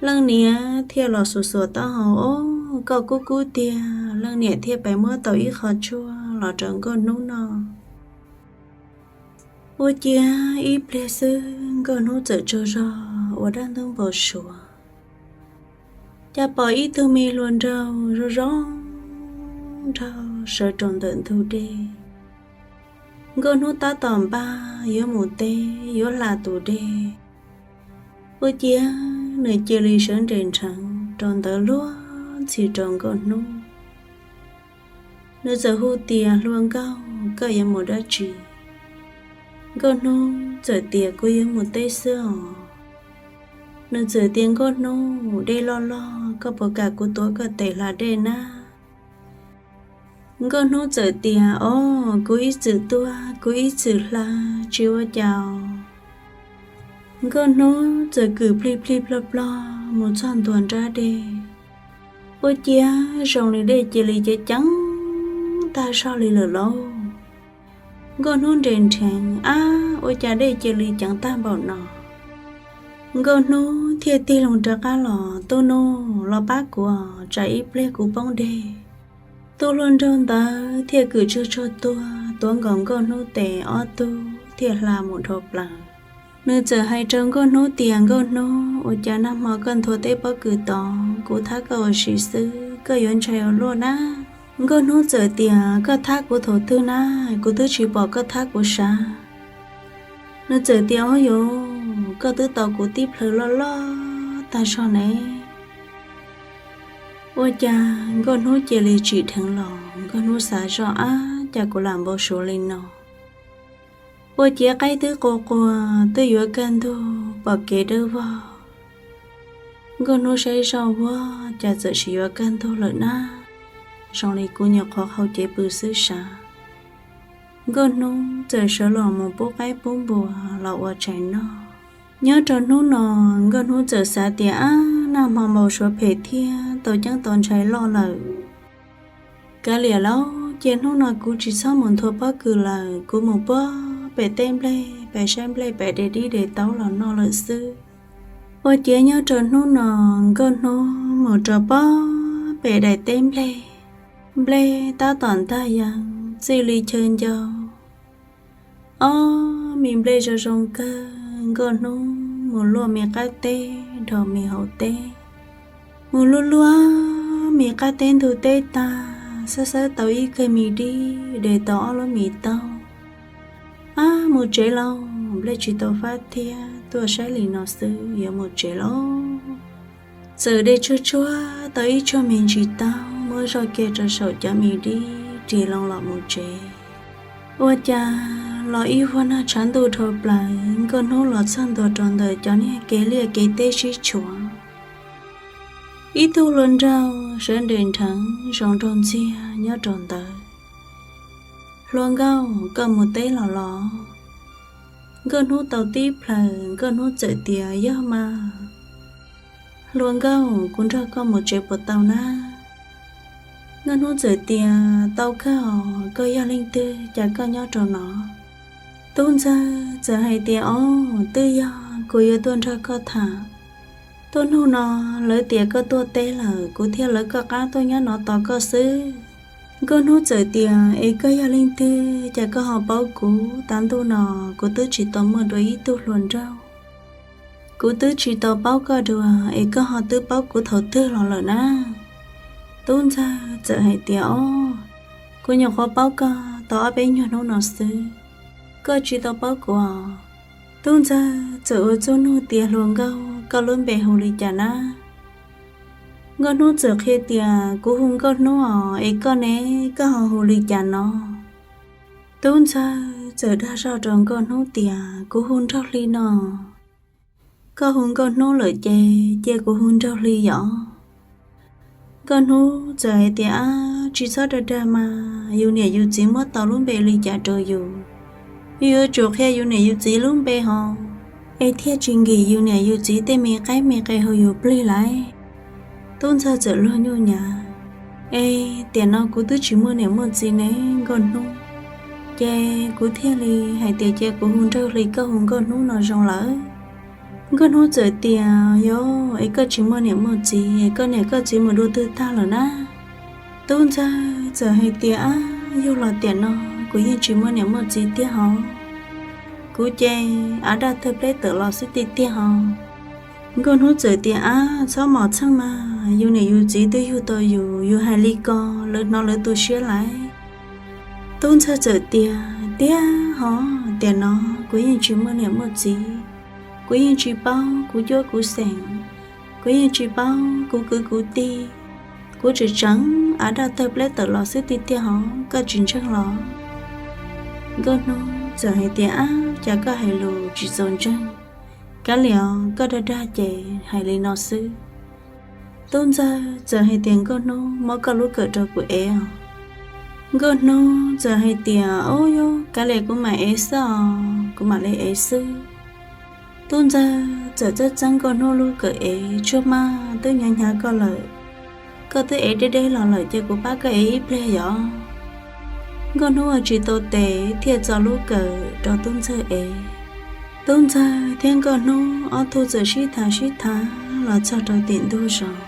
Leej niam thiaj los xuas xuas taub hau, Ob, koj kub kub tiag. Leej niam thiaj pais muab tau ib qho tshuaj los rau Nkauj Hnub noj. Ua ciav ib pliag xwb, Nkauj Hnub txawm tsaug zog ua dab ntub npau suav, cas pom ib tug me hluas nraug zoo zoo nraug sawv rau ntawm ntug dej. Nkauj Hnub tab tom npaj yuav mus teb yuav hla tus dej, ua ciav nws cia li sawv nres nrheev rau ntawd luag ntxhi rau Nkauj Hnub. Nws txawm hu tias, Hluas nkauj, koj yuav mus dab tsi? Nkauj Hnub txawm tias, Kuv yuav mus teb xwb os. Nws txawm tias, Nkauj Hnub, dej loj loj, koj puas kam kuv tuav koj tes hla dej na? Nkauj Hnub txawm tias, Ob, kuv ib txwm tuaj, kuv ib txwm hla, tsis ua cas. Nkauj Hnub txawm kwm plig plig plog plog mus txog ntua nrab dej, ua ciav zoo li dej cia li ceev ceev tag zog li lawm lauj. Nkauj Hnub nres nrheev, Ab, ua cas dej cia li ceev tag npaum no? Nkauj Hnub thiaj tig loo rov qab los, Tub Hnub, los pab kuv, tsam ib pliag kuv poob dej. Tus hluas nraug ntawd thiaj kwm tsuag tsuag tuaj, tuav nkaus Nkauj Hnub tes, ob tug thiaj hla mus dhau plaws. Nws txawm hais rau Nkauj Hnub tias, Nkauj Hnub, ua cas nag hmo koj nthua teb pob kws tod, kuv thab koj ua si xwb, koj yuav ntshai ua luaj na? Nkauj Hnub txawm tias, Koj thab kuv thaum twg na? Kuv twb tsis pom koj thab kuv sav. Nws txawm tias, Ob yuv, koj twb tau kuv tib plhaw loj loj tag zog ne. Ua cas Nkauj Hnub cia li tsim dheev los, Nkauj Hnub xav zoj, Ab, cas kuv lam npau suav li no? Ua ciav qaib twb qua qua, twb yuav kaj ntug pom kev dawb vog. Nkauj Hnub saib zoj, Ua cas txawm tsis yuav kaj ntug lawm na? Zoo li kuv nyuam qhuav qhau cev pw xwb sav. Nkauj Hnub txawm sawv los mus pub qaib pub npua los ua tshais noj. Nyob rau hnub no, Nkauj Hnub txawm xav tias, Ab, nag hmo npau suav phem thiab tau ceeb tau ntshai loj lawm. Kav liam lauj, cia hnub no kuv tsis txhob mus nthua pob kws lawm, kuv mus puag pem teb nplej pem saib nplej pem de dib de taub los noj lawm xwb. Ua ciav nyob rau hnub no, Nkauj Hnub mus rau puag pem daim teb nplej. Nplej tab tom ntag yees txij li chaw ncau. Ob me nplej zoo zoo kawg, Nkauj Hnub mus luaj me qab teb dhau me hauv teb. Mus luaj luaj me qab teb ntug teb tag, xawb xawb tau ib kawm me dib, de tau ob lub me taub. Ab, mus tsev lauj, nplej tsis tau fab thiab, tuaj saib li no xwb yuav mus tsev lauj. Txawm de tsuag tsuag tau ib tshuag me ntsis taub muab zoj kiag rau saum cov me dib ris loo los mus tsev. Ua cas los ib vuag nag tshav ntuj dhau plaws, Nkauj Hnub los txog ntua rau ntawm cov niag kev liaj kev teb sib tshuam. Ib tug hluas nraug sawv nres nrheev zoo nraug ntxiag nyob rau ntawd. Hluas nkauj, koj mus teb los los? Nkauj Hnub tau tib plhaws, Nkauj Hnub txawm tias, Yog mas. Hluas nkauj, kuv nrog koj mus tsev puas tau na? Nkauj Hnub txawm tias, Tau kawg os, koj yog leej twg cas koj nyob rau no? Tub ntxawg txawm hais tias, Ob, twb yog kuv yuav tuaj nrog koj tham. Tuaj hnub no lawv tias koj tuaj teb lawm, kuv thiaj lawv koj qab tuaj nyob no tos koj xwb. Nkauj Hnub txawm tias, Es koj yog leej twg, cas koj ho paub kuv? Tav ntuj no kuv twb tsis tau muaj dua ib tug hluas nraug, kuv twb tsis tau paub koj dua, es koj ho twb paub kuv thaum twg los lawm na? Tub Ntxawg txawm hais tias, Os, kuv nyuam qhuav paub koj tau ob peb nyuag hnub no xwb, koj tsis tau paub kuv os. Tub Ntxawg txawm ua txuj nug tias, Hluas nkauj, koj lub npe hu li cas na? Nkauj Hnub txawm qhia tias, Kuv hu Nkauj Hnub os, es koj ne, koj ho hu li cas no? Tub Ntxawg txawm dag zog rau Nkauj Hnub tias, Kuv hu Nraug Hli no. Koj hu Nkauj Hnub lawm ces cia kuv hu Nraug Hli yom. Nkauj Hnub txawm hais tias, Ab, tsis txhob dag dag mas, yus niam yus txiv muab tau lub npe li cas rau yus, yus yuav tsum qhia yus niam yus txiv lub npe hos, es thiaj tsis nkim yus niam yus txiv tej me qaib me qe hauv yus plig lawm. Tub Ntxawg txawm luag nyuj nyav, Es tiam no kuv twb tsis muaj niam muaj txiv ne Nkauj Hnub, ces kuv thiaj li hais tias cia kuv hu Nraug Hli, koj hu Nkauj Hnub no zoo lawm. Nkauj Hnub txawm tias, Yog es koj tsis muaj niam muaj txiv, koj niam koj txiv mus dua twg tag lawm na? Tub Ntxawg txawm hais tias, Ab, yog los tiam no kuv yeej tsis muaj niam muaj txiv tiag hos, kuv ces av daj tawg pleb tawm los xwb tiag tiag hos. Nkauj Hnub txawm tias, Ab, txhob mos txheej mas, yus niam yus txiv twb yug tau yus, yus hais li ko lawv hnov lawv tu siab lawm. Tub Ntxawg txawm tias, Tiag hos, tiam no kuv yeej tsis muaj niam muaj txiv, kuv yeej tsis paub kuv cuab kuv xeem, kuv yeej tsis paub kuv kwv kuv tij, kuv tseem tseem av daj tawg pleb tawm los xwb tiag tiag hos, koj tsis ntseeg los? Nkauj Hnub txawm hais tias, Ab, cas koj hais lus tsis txaus ntseeg, kav liam, koj dag dag ces hais li no xwb. Tub Ntxawg txawm hais tias, Nkauj Hnub, muab koj lub kawm rau kuv ev os. Nkauj Hnub txawm hais tias, Ub, yog kav liam kuv mam ev xwb os, kuv mam li ev xwb. Tub Ntxawg txawm txeeb txeeb Nkauj Hnub lub kawm ev, Tshuaj maj, twb hnyav hnyav koj lawm, koj twb ev deb deb los lawm ces kuv pab koj ev ib pliag yom. Nkauj Hnub ua tsis tau tes thiaj txo lub kawm rau Tub Ntxawg ev. Tub Ntxawg thiab Nkauj Hnub ob tug txawm sib tham sib tham los txog rau tim ntug zos.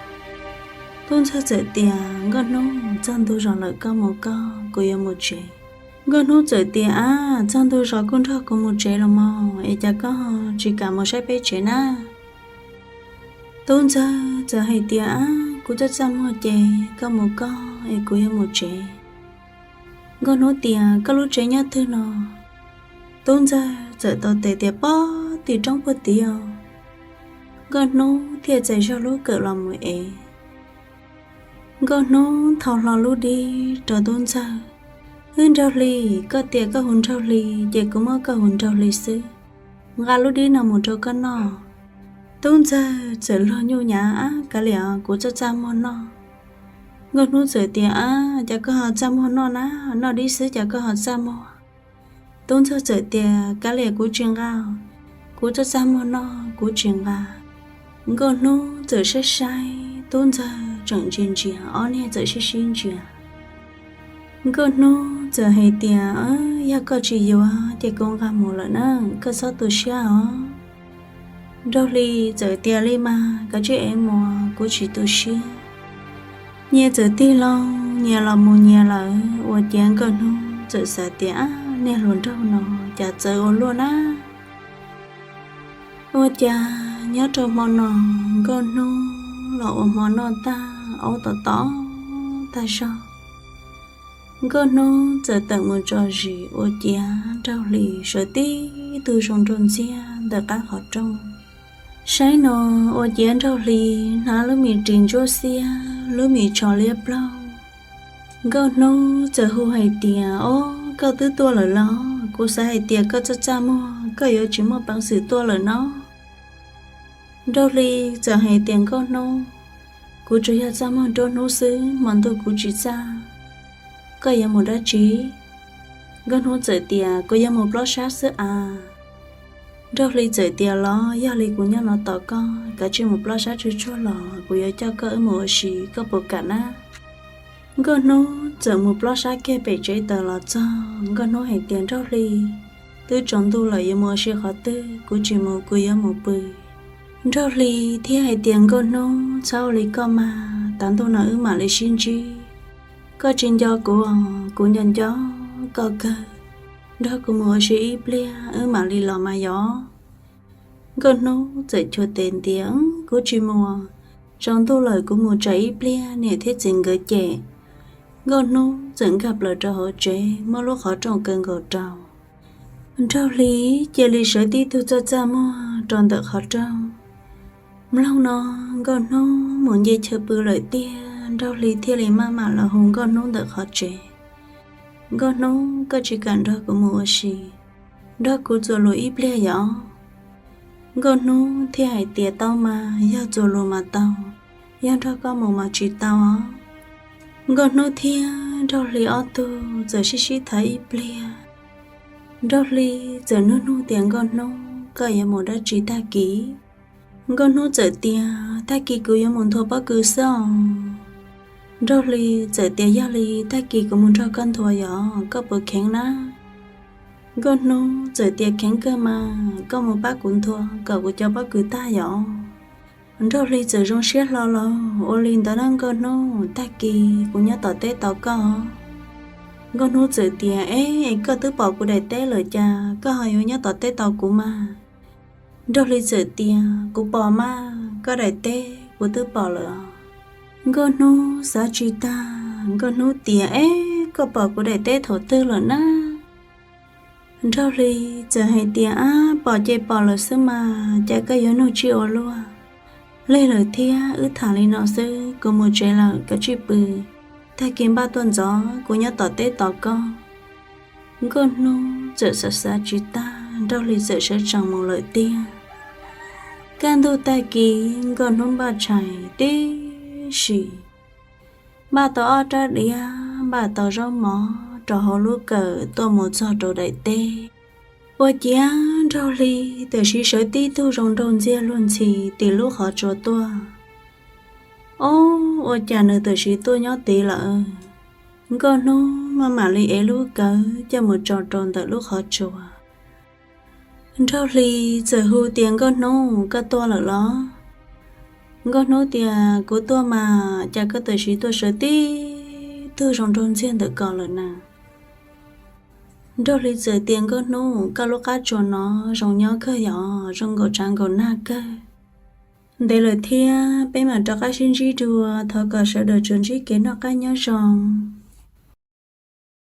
Tub Ntxawg txawm tias, Nkauj Hnub, txog ntug zos lawm, koj mus koj, kuv yuav mus tsev. Nkauj Hnub txawm tias, Ab, txog ntug zos kuj nrog kuv mus tsev los mas, es cas koj tsis kam mus saib peb tsev na? Tub Ntxawg txawm hais tias, Ab, kuv txaj txaj muag ces koj mus koj, es kuv yuav mus tsev. Nkauj Hnub tias, Koj lub tsev nyob twg no? Tub Ntxawg txawm tau tes tias, Pob tim roob puag tid os. Nkauj Hnub thiaj txais zog lub kawm los mus ev. Nkauj Hnub thau hlo lub dib rau Tub Ntxawg, Wb, Nraug Hli, koj tias koj hu Nraug Hli ces kuv muab koj hu Nraug Hli xwb. Nqa lub dib no mus rau koj noj. Tub Ntxawg txawm luag nyuj nyav, Ab, kav liam, kuv txaj txaj muag noj. Nkauj Hnub txawm tias, Ab, cas koj ho txaj muag noj na, noj dib xwb cas koj ho txaj muag? Tub Ntxawg txawm tias, Kav liam, kuv tsis nqa, kuv txaj txaj muag noj, kuv tsis nqa. Nkauj Hnub txawm saib saib Tub Ntxawg tseem ntsia ntsia, ob niag txawm sib sib ntsia. Nkauj Hnub txawm hais tias, Yog koj tsis yuav ces kuv nqa mus lawm na, koj txhob tu siab os. Nraug Hli txawm tias, Li mas, koj cia li ev mus, kuv tsis tu siab. Nyias txawm tig loo, nyias los mus nyias lawm, ua ciav Nkauj Hnub txawm xav tias, Ab, niag hluas nraug no cas txawv ua luaj na. Ua cas nyob rau hmo no, Nkauj Hnub los ua hmo noj tag, aub tom tom tag zog, Nkauj Hnub txawm tawm mus tso zis, ua ciav Nraug Hli sawv tib tug zoo nraug ntxiag ntawm qab qhov rooj. Saib no, ua ciav Nraug Hli hnav lub me ris ntsuab xiab, lub me tsho liab plaug. Nkauj Hnub txawm hu hais tias, Ob, koj twb tuaj lawm los? Kuv xav hais tias koj txaj txaj muag, koj yuav tsis muaj peev xwm tuaj lawm no. Nraug Hli txawm hais tias, Nkauj Hnub, kuv tsuas yog txaj muag nruab hnub xwb, hmo ntuj kuv tsis txaj. Koj yuav mus dab tsi? Nkauj Hnub txawm tias, Kuv yuav mus plob sab xwb as. Nraug Hli txawm tias, Los yog li kuv nyob no tos koj, kav tsij mus plob sab tsug tsuag los kuv yuav coj koj wb mus ua si, koj puas kam na? Nkauj Hnub txawm mus plob sab kiag pem tsev taws los txog, Nkauj Hnub hais tias, Nraug Hli, twb tsaus ntuj lawm, yuav mus ua si qhov twg? Kuv tsis mus, kuv yuav mus pw. Nraug Hli thiaj hais tias, Nkauj Hnub, txhob ua li koj mas, tav ntuj no wb mam li sib ntsib. Koj tsis nco kuv, kuv nco nco koj kawg. Nrog kuv mus ua si ib pliag wb mam li los mas yog. Nkauj Hnub txawm chua tes ntias, Kuv tsis mus, tsaus ntuj lawm, kuv mus tsam ib pliag niam thiab txiv nkawd cem. Nkauj Hnub txawm nkag plaws rau hauv tsev, muab lub qhov rooj kaw nkaus rau. Nraug Hli cia li sawv tib tug txaj txaj muag rau ntawm qhov rooj. Mloog no, Nkauj Hnub mus nce chaw pw lawm tiag. Nraug Hli thiaj li maj mam los hu Nkauj Hnub ntawm qhov tsev, Nkauj Hnub, koj tsis kam nrog kuv mus ua si, nrog kuv txuas lus ib pliag yog? Nkauj Hnub thiaj hais tias, Tau mas, yog txuas lus mas tau, yog nrog koj mus mas tsis tau. Nkauj Hnub thiab Nraug Hli ob tug txawm sib sib tham ib pliag. Nraug Hli txawm nug nug tias, Nkauj Hnub, koj yuav mus dab tsi tag kis? Nkauj Hnub txawm tias, Tag kis kuv yuav mus nthua pob kws xwb os. Nraug Hli txawm tias, Yog li tag kis kuv mus nrog koj nthua yog, koj puas kheev na? Nkauj Hnub txawm tias, Kheev kawg mas, koj mus pab kuv nthua kom kuv cov pob kws tag yog. Nraug Hli txawm zoo siab hlo los, Ua li ntawd na Nkauj Hnub, tag kis kuv nyob tom teb tos koj. Nkauj Hnub txawm tias, Es koj twb pom kuv daim teb lawm cas koj ho yuav nyob tom teb tos kuv mas? Nraug Hli txawm tias, Kuv pom mas, koj daim teb kuv twb pom lawm. Nkauj Hnub xav tsis tag, Nkauj Hnub tias, Es koj pom kuv daim teb thaum twg lawm na? Nraug Hli txawm hais tias, Ab, pom ces pom lawm xwb mas, cas koj yuav nug tsij ua luaj. Lig lawm thiab, wb tham li no xwb, kuv mus tsev lawm, koj tsij pw. Tag kis npaj tuaj ntxov, kuv nyob tom teb tos koj. Nkauj Hnub txawm xav xav tsis tag, Nraug Hli txawm sawv tsees mus lawm tiag. Kaj ntug tag kis, Nkauj Hnub npaj tshais tib si, npaj tau ob rab diav, npaj tau zaub mov rau hauv lub kawm tuaj mus txog rau daim teb. Ua ciav Nraug Hli tam sim sawv tib tug zoo nraug ntxiag luag ntxhi tim lub qhov tsua tuaj. Ob, ua cas nws tam sim tuaj nyob tid lawm? Nkauj Hnub maj mam li ev lub kawm coj mus tso rau ntawm lub qhov tsua. Nraug Hli txawm hu tias, Nkauj Hnub, koj tuaj lawm los? Nkauj Hnub tias, Kuv tuaj mas, cas koj tam sim tuaj sawv tib tug zoo nraug ntxiag ntawm ko lawm na? Nraug Hli txawm tias, Nkauj Hnub, koj lub qab tsua no zoo nyob kawg yog, zoo nkaum tshav nkaum nag kawg. Ntev lawm thiab, peb mam rov qab sib ntsib dua, thov kom sawv daws tsuas ntsib kev noj qab nyob zoo.